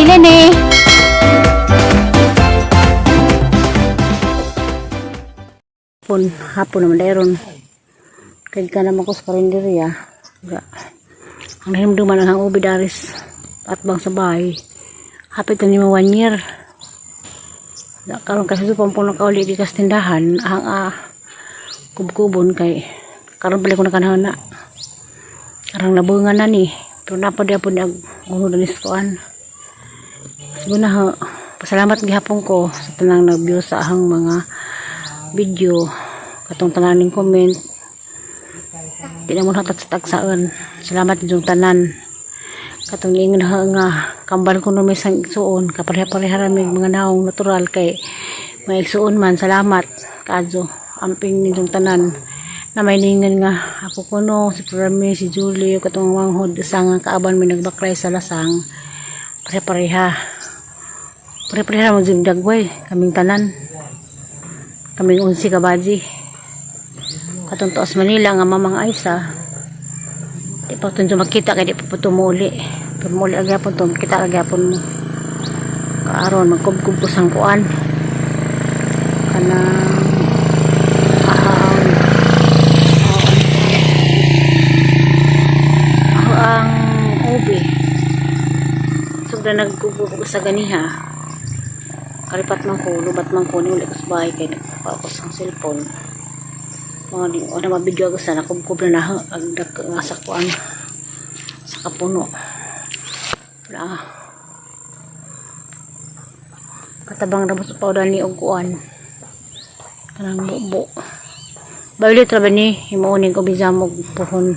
Lene. Hapon, hapon naman dairon. Kay ka naman ko sa karinderya. Ga. Ang nahimduman ang ubi daris at bang sa bahay. Hapit na ni mo 1 year. Ga, karon kasi supang puno kauli di kas tindahan ang kubkubon kay karon pala ko nakanahon na. Karang nabungan na ni. Pero napad po ni unod na kuan. Sige na ho. Pasalamat gihapon ko sa tanang nag-view sa ahang mga video, katong tananing comment. Di na mo hatat sa tagsaan. Salamat yung tanan. Katong ingon ha nga kambal ko no may sang igsuon kapareha-pareha ra mig mga naong natural kay may igsuon man. Salamat kadyo, amping ninyong tanan na may ningan nga ako kuno si Prami, si Julie, katong manghod isa nga kaaban may nagbaklay sa lasang. Pare-pareha, pare-pareha mo dagway kaming tanan, kaming 11 ka baji. Katong taas Manila nga mamang Aisa, di pa ito makita kay di pa po tumuli, pero muli agyapon to kita agyapon mo kaaron magkubkub ko sang kuan kanang ahang ako ang ubi. Sugda nagkubkub ko sa ganiha, kalipat man ko, lubat man ko ni uli ko sa bahay kay nagkuha ako sa cellphone mga di o na mabidyo ako sa nakubkub na na ang nga sa kuan sa kapuno. Wala katabang ra sa powder ni og kuan kanang bubo. Violet ra ba ni himuon ko bizamog puhon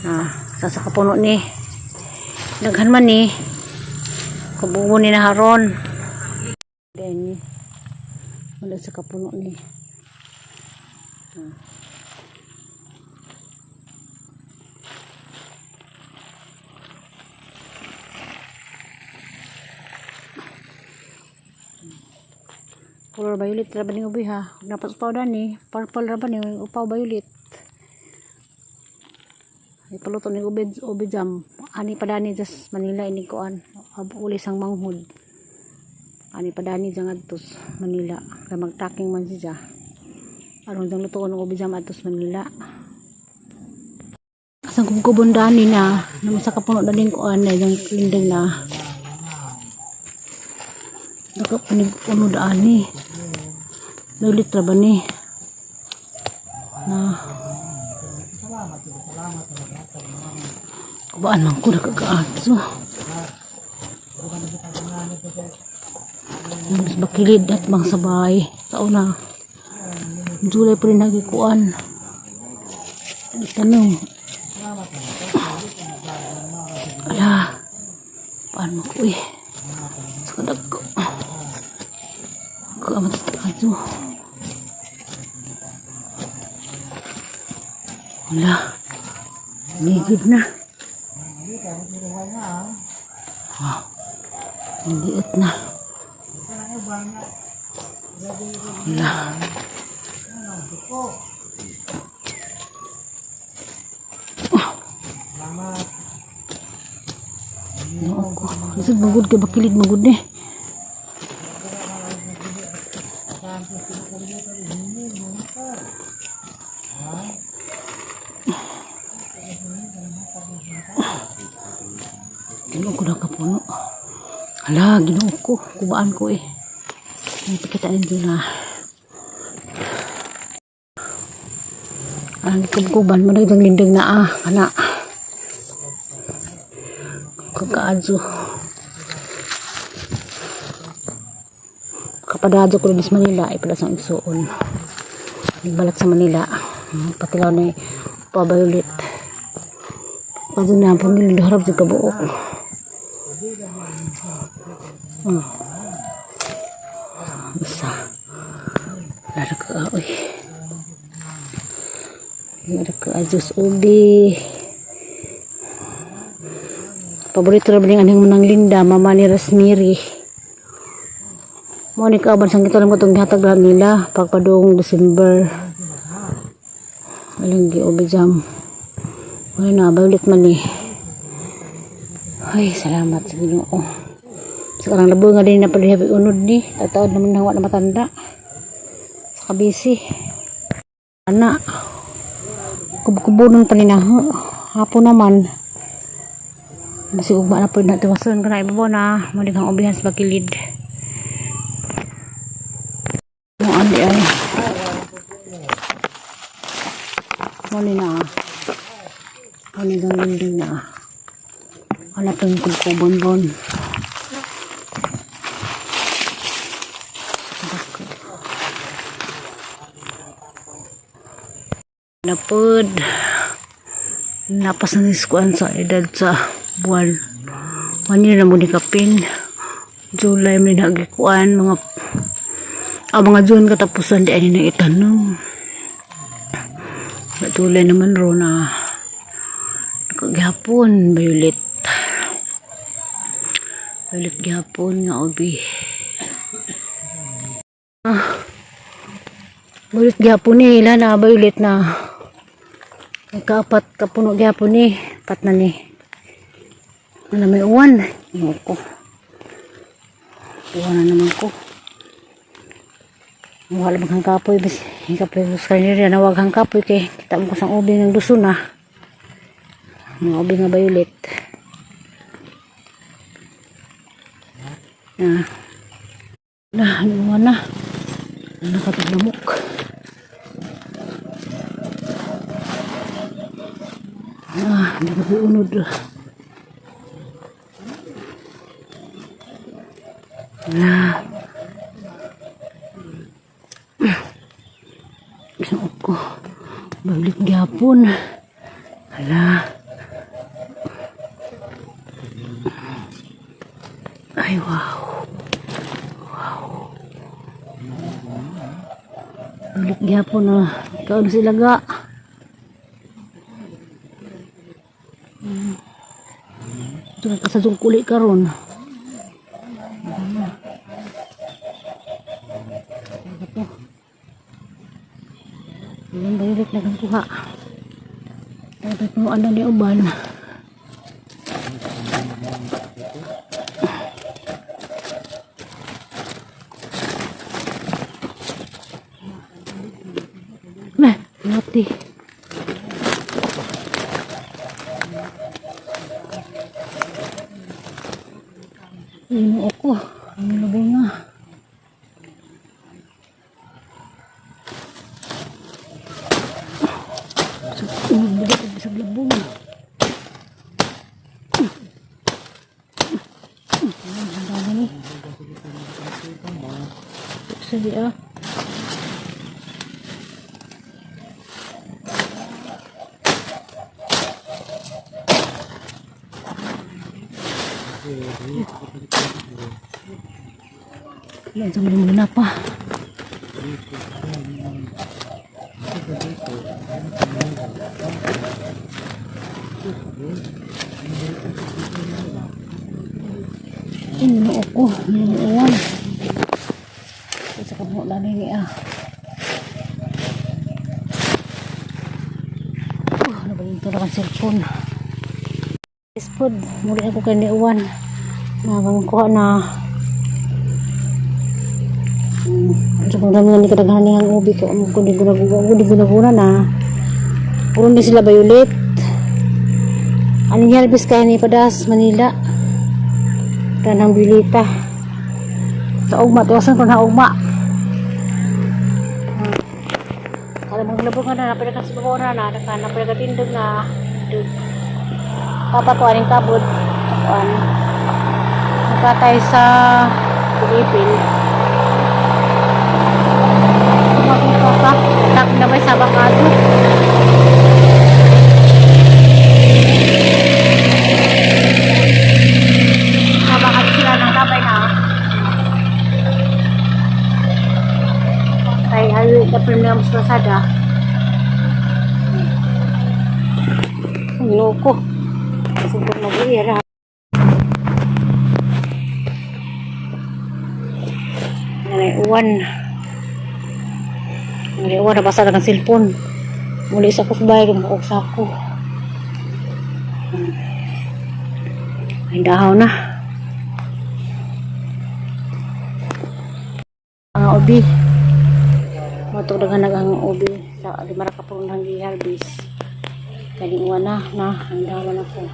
na sa kapuno ni daghan man ni kububo ni na haron. Then wala sa kapuno ni. Color violet ra ba ni ubi ha? Dapat upaw ni, purple ra ba ni upaw violet. Ay paluto ni ubi, ubi jam. Ani pa dani just Manila ini kuan. Uli sang manghod. Ani pa dani dyan adtos Manila. Kay magtaking man siya. Aron dang lutoon ng ubi jam adtos Manila. Kasang kubkubon dani na naman sa kapuno daling kuan na yung lindang na. Nakapanig puno dani. Violet ra ba ni? Na. Kubaan man ko nakagaatso. Mas bakilid at bang sabay. Sa una. July pa rin nagikuan. Tanong. Ala. Paano ko eh. Sa kadag ko. Kaamat sa. Wala. Ligid na. Ah, ang liit na. Wala. Ginoo ko. Lisod magud kay bakilid magud ni. Ginoo ko na kapuno. Hala, Ginoo ko. Kubaan ko eh. Ay, pakita ninyo na. Ang kubkuban mo na itong lindog na ah. Kana. Kakaadyo. Kapadadyo ko rin sa Manila. Ay pala sa igsuon. Nagbalak sa Manila. Patilaw na pabayulit. Padyo na ang pangilid harap sa kabuok. Isa. Lara ka, uy. Lara ka, Diyos ubi. Paborito ra ba ning anhing manang Linda, mama ni Rasmiri. Mo ni kauban sang ito lang ko itong gihatag lahat nila pagpadung December. Alang gi ubi jam. Wala na, violet man eh. Ay, salamat sa Ginoo. Sa kanang labo nga din na pala unod ni. Tataod naman na na matanda. Sa kabisi. Ana. Kubkubunon pa ni na. Hapon naman. Masig ugma na po na tiwason ka na ibabaw na. Muling ang ubihan sa bakilid. Mo ani ay. Mo ni na. Ano yung ganding na. Wala pa yung kubkubon-bon. Napod. Napas na niskuan sa edad sa buwan. Wala na mo ni kapin. July mo ni nagikuan. Mga, mga June katapusan di ani na itanong. July naman ro na kagihapon violet. Violet gihapon nga obi. Ah. Violet gihapon ni ila na violet na. Kaapat kapuno gihapon ni, pat na ni. Wala may uwan. Ano ko. Uwan na naman ko. Wala bang hangkapoy bis hangkapoy sa kanila nawag hangkapoy kay kita mo ko sang ubi ng duso na. Mga ubi nga violet. Na. Na, ano na. Nakataglamok. Ah, nakabiunod. Na. Ginoo ko. Balik gyapon. Hala. Ay, wow. Wow. Balik gyapon na. Ikaw na sila ga. Ito ka sa kuli karon. Ito. Yung violet na kang kuha. Dapat mo ano ni uban. Nah, mati. Ino ako. Ang lubong na. Bigat sa labong. Ang dami ni. Sige ah. Yan sa muna pa. Ino ako, iniuwan. Sa kamo na ni ah. Oh, ano ba yung tulak ang cellphone? Food, muli ako kay niuwan. Nakakuha na. So kung dami nga ni kadaghanan ni ang ubi ko, ang kundi gunaguna na. Puro ni sila violet. Ano niya, kaya ni Padas, Manila. Tanang bilita. Sa ugma, tuwasan ko na ugma. Kada mga labong nga na, napila ka sa babaw na, na, napila ka tindog na. Dug. Papa ko aning kabod. Kuan. Nakatay sa Pilipin. Kumakuha ka. Tak na ba sa bakado? Sabakado sila ng tabay na. Kay hayo ka pa sa lasada. Ang loko. Kasi kung mag-iira. Nanay uwan. Nanay uwan, nabasa na ng cellphone. Muli sa kusbay, kung sa ako. Ay, dahaw na. ubi. Matog daghan ang ubi sa 5 ra ka puno nang giharvest. Kani na na ang dawan ako.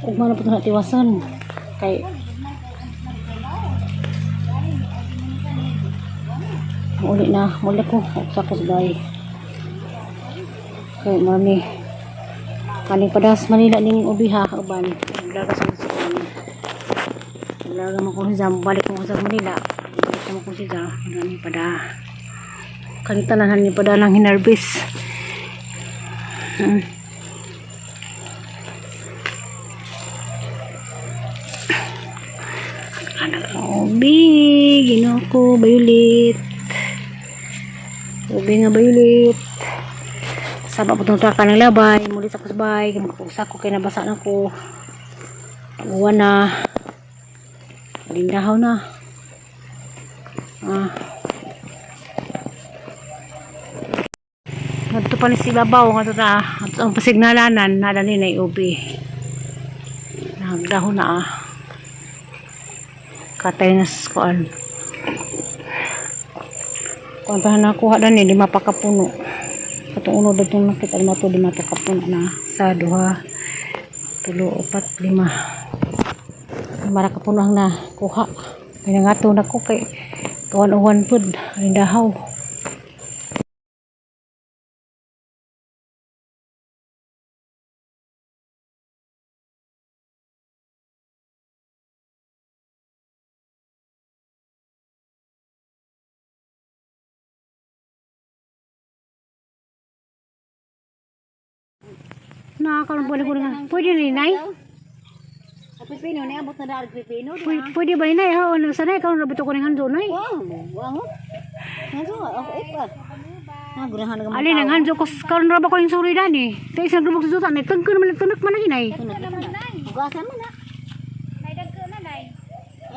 Ugma na po na tiwasan kay muli na muli ko sa ko sa bahay. Kay mami kaning padas Manila ning ubi ha uban. Naglaga sa sukan. Naglaga man ko sa balik ko sa Manila. Balik ko ko siya ni pada. Kaning tanan ni pada nang hinarbis. Anak ang ubi, Ginoo ko, bayulit. Ubi nga bayulit. Saba po itong traka ng labay, muli sa kusbay, magkusa ko kay nabasa na ko. Pag-uwan na. Lindahaw na. Ah. Ngadto pa ni si Babaw, ngadto ta. Ngadto ang pasignalanan, nada ni na ubi. Nagdahon na ah. Katay na sa kuan. Kuan pa nakuha dan ni 5 pa ka puno. Katong uno datong nakita lima to 5 pa ka puno na sa duha tulo upat lima. 5 ra ka puno ang nakuha. Pinangato na ko kay kawan-uwan pud rindahaw. Na karon pwede ko na. Pwede ni nay? Pipino ni abot na dar pipino. Pwede ba ni nay? Oo, na sanay karon rabito ko ning hanzo nay. Wow, wow. Hanzo, ako ipa. Ah, gurahan ka Alin ang hanzo ko karon ra ba ko yung suri dani. Kay isang lubog sa juta nay tangko naman tunak man lagi nay. Hugasan man na.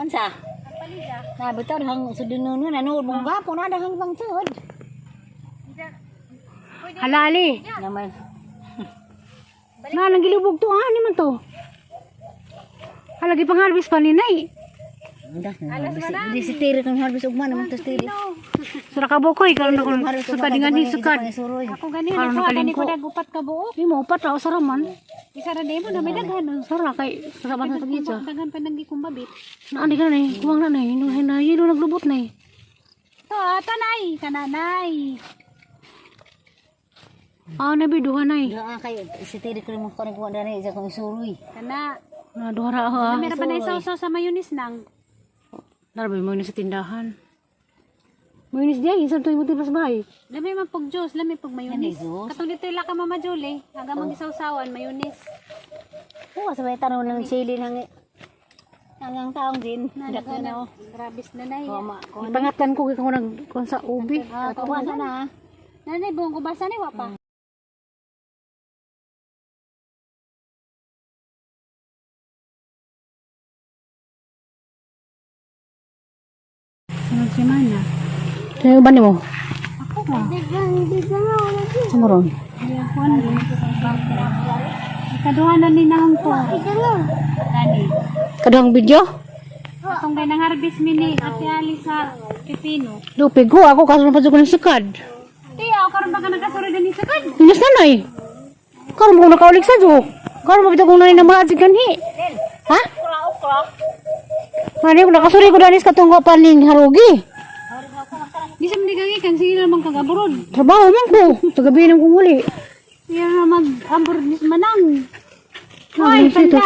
Ansa? Na bitaw hang sudunun na nuod mong gapo na dahang bangtod. Halali. Naman. Na nang gilubog to ah, ni man to. Halagi pang harvest pa ni nay. Di si tiri kang harvest ugma naman to tiri. Sura ka bokoy karon na kon sukad nga ni sukad. Ako gani karon na kalingko. Upat ka buok. Imo upat ra usara man. Isa ra demo na may daghan. Sara kay sa man sa pagitsa. Daghan pa nang gikumbabit. Na andi ka na eh, kuwang na nay, no na yelo naglubot nay. To tanay kananay. Ah, nabi duha nay. Doa kay si tiri ko mo kuno kuno dani sa kong isuroy. Kana. Na duha ra ha. Meron pa na isawsaw sa mayonnaise nang. Narabay mo ni sa tindahan. Mayonnaise diay, isang tuig mo tipas bay. Lami man pog juice, lami pog mayonnaise. Ano, juice? Katong dito ila ka Mama Julie, aga mang isawsawan mayonnaise. Oo, sa may tanong ng sili ng hanggang taong din. Na Dako na. Grabis na nay. Koma ko. Ipangatan ko kay kung nag kuan sa ubi. Ah, kuwasa na. Nanay buong kubasa ni wa pa. Sunod si Mana. Sino ba nimo? Ako ba? Sumuron. Ikaduha na ni nahong ko. Gani. Kaduhang video? Atong gay nang harvest mi ni Ate Ali sa pipino. Lupi ko ako kaso na ko ng sukad. Tiya, ako karon ba ka nagkasuri din sa kad? Inas na nay. Karon mo nakaulig sa jo. Karon mo bitong nanay na mga ganhi. Ha? Mani ko nakasuri ko danis katong pa ning harugi. Di sa mga gikan sige na man kag abroad. Trabaho man ko. Sa gabi nang kong uli. Iya na mag abroad ni manang. Ay, panda.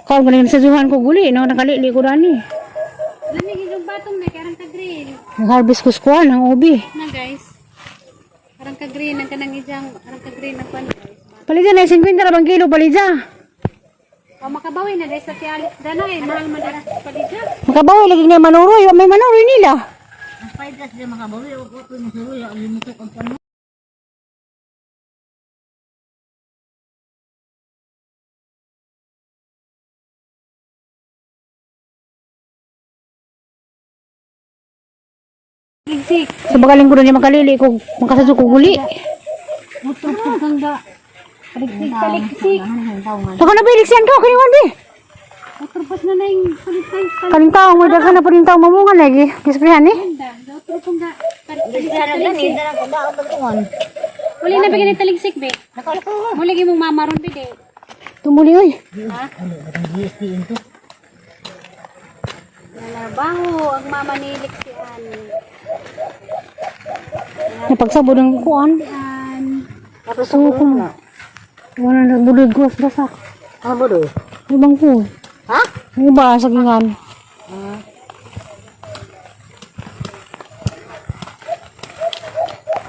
Karon ko na sa juhan ko guli no nakalili ko dani. Lami gid yung batong na kay arang ka green. Nag-harvest ko skuan ang ubi. Na guys. Arang ka green ang kanang ijang arang ka green ang kwan guys. Palidya na 50 ra bang kilo palidya. O makabawi na dahil sa Ate Ali. Danay, mahal man dara sa palidya. Makabawi lagi na manuroy, wa may manuroy nila. Ang paidas di makabawi o ko masuroy ang lumutok ang pan. Ligsik. Sa bagaling ko na makalili ko makasadyo ko guli. Mutong kang ga. Ligsik, taligsik. Saka na biliksian ko kini wan bi. Utro na na yung sulit tayo. Kaning taong may daghan na pa rin taong mamunga lagi. Gisprihan eh. Ganda. Utro pong ga. Sana gani, dara ko daot pagtungon. Uli na bigyan ni taligsik be. Nakala ko. Muli gi mong mama ron be de. Tumuli oy. Ha? Ano ba ang GST into? Nalabaho ang mama ni Lixian. Napagsabod ang kuan. An. Tapos Suko mo. Wala na budoy gos basak. Ano ba do? Ibang ko. Ha? Ang iba sa gingan.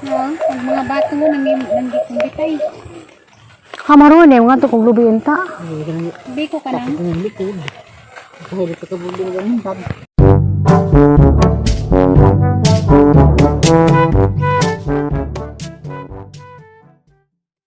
No, ang mga bato mo nang nang bitay. Hamaron eh, mga to kung lubiin ta. Biko ka nang. Ang likod. Kahit ka bugin ganun.